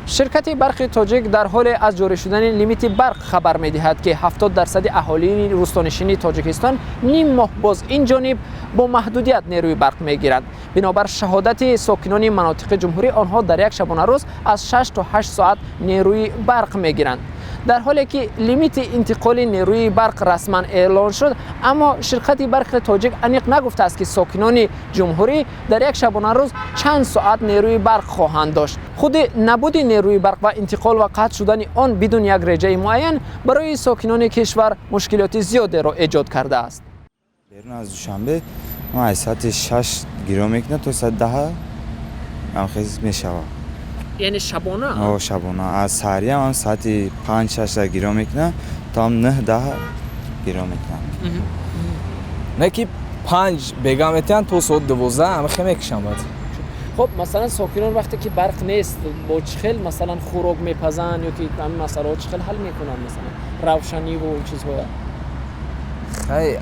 Ширкати Барқи Тоҷик дар ҳоле аз ҷорӣ шудани лимити барқ хабар медиҳад, ки 70% аҳолии рустанишини Тоҷикистон ним моҳ боз ин ҷониб бо маҳдудият нерӯи барқ мегиранд. Бинобар шаҳодати сокинони манотиқи ҷумҳурӣ, онҳо дар як шабонарӯз аз 6 то 8 соат нерӯи барқ мегиранд. Дар ҳоле ки лимити интиқоли нерӯи барқ расман эълон шуд, аммо ширкати Барқи Тоҷик аниқ нагуфтааст, ки сокинони ҷумҳурӣ дар як шабонарӯз чанд соат нерӯи барқ хоҳанд дошт. Худи набуди нерӯи барқ ва интиқол ва қатъ шудани он бидуни як реҷаи муайян барои сокинони кишвар мушкилоти зиёдеро эҷод кардааст. Берун аз Душанбе аз соати 6 гиро мекунад, то соати 10 ҳамхез мешавад. Яъне шабона? О, шабона. Аз саҳариам ҳам соати 5, 6 гиро мекунад, то ҳам 9, 10 гиро мекунад. Не ки 5 бега метиҳанд, то соат 12 ҳамихе мекушам баъд. Хуб, масалан, сокинон вақте ки барқ нест, бо чӣ хел, масалан, хӯрок мепазанд ё ки ҳамин масъалаҳо чӣ хел ҳал мекунанд, масалан, равшаниву чизҳоя? Хай,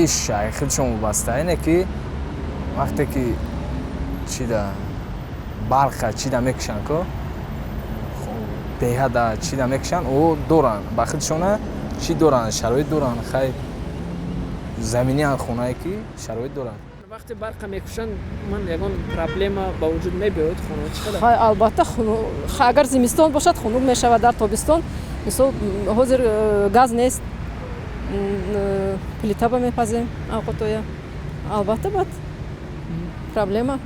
иш худшон вобаста. Ине ки вақте ки чида барқа чида мекушанд ко беҳада чида мекушанд, о доранд ба худшона чӣ доранд, шароит доранд. Хай, заминиан хонае ки шароит доранд. Вақте барқа мекушанд, ман ягон проблема ба вуҷуд мебиёяд хона чӣ қадар? Хай, албатта, агар зимистон бошад, хунук мешавад. Дар тобистон, мисол, ҳозир газ нест, плитаба мепазем авқотоя. Албатта, бад проблема.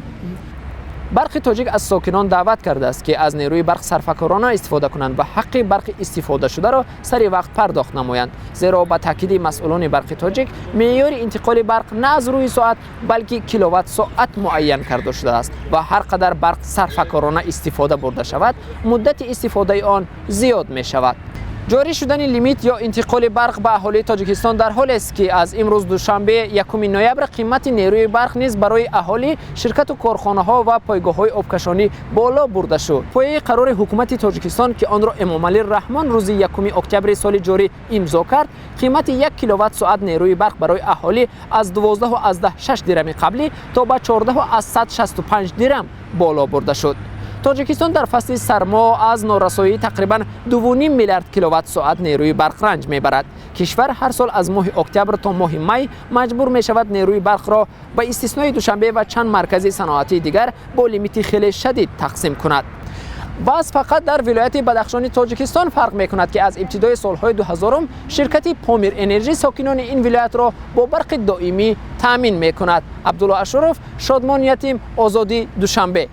Барқи Тоҷик аз сокинон даъват кардааст, ки аз нерӯи барқ сарфакорона истифода кунанд ва ҳаққи барқи истифодашударо сари вақт пардохт намоянд, зеро ба таъкиди масъулони Барқи Тоҷик, меъёри интиқоли барқ на аз рӯи соат, балки киловатт соат муайян карда шудааст ва ҳар қадар барқ сарфакорона истифода бурда шавад, муддати истифодаи он зиёд мешавад. Ҷорӣ шудани лимит ё интиқоли барқ ба аҳолии Тоҷикистон дар ҳолест, ки аз имрӯз, душанбе, 1 ноябр, қимати нерӯи барқ низ барои аҳолӣ, ширкату корхонаҳо ва пойгоҳҳои обкашонӣ боло бурда шуд. Пояи қарори ҳукумати Тоҷикистон, ки онро Эмомалӣ Раҳмон рӯзи 1 октябри соли ҷорӣ имзо кард, қимати 1 киловатт соат нерӯи барқ барои аҳолӣ аз 12,6 дирами қаблӣ то ба 14,65 дирам боло бурда шуд. Тоҷикистон дар фасли сармо аз норасоии тақрибан 2,5 миллиард киловатт соат нерӯи барқ ранҷ мебарад. Кишвар ҳар сол аз моҳи октябр то моҳи май маҷбур мешавад нерӯи барқро, ба истиснои Душанбе ва чанд маркази саноатии дигар, бо лимити хеле шадид тақсим кунад. Вазъ фақат дар вилояти Бадахшони Тоҷикистон фарқ мекунад, ки аз ибтидои солҳои 2000 ширкати Помир Энерҷӣ сокинони ин вилоятро бо барқи доимӣ таъмин мекунад. Абдулло Ашуров, Шодмон Ятим, Озодӣ, Душанбе.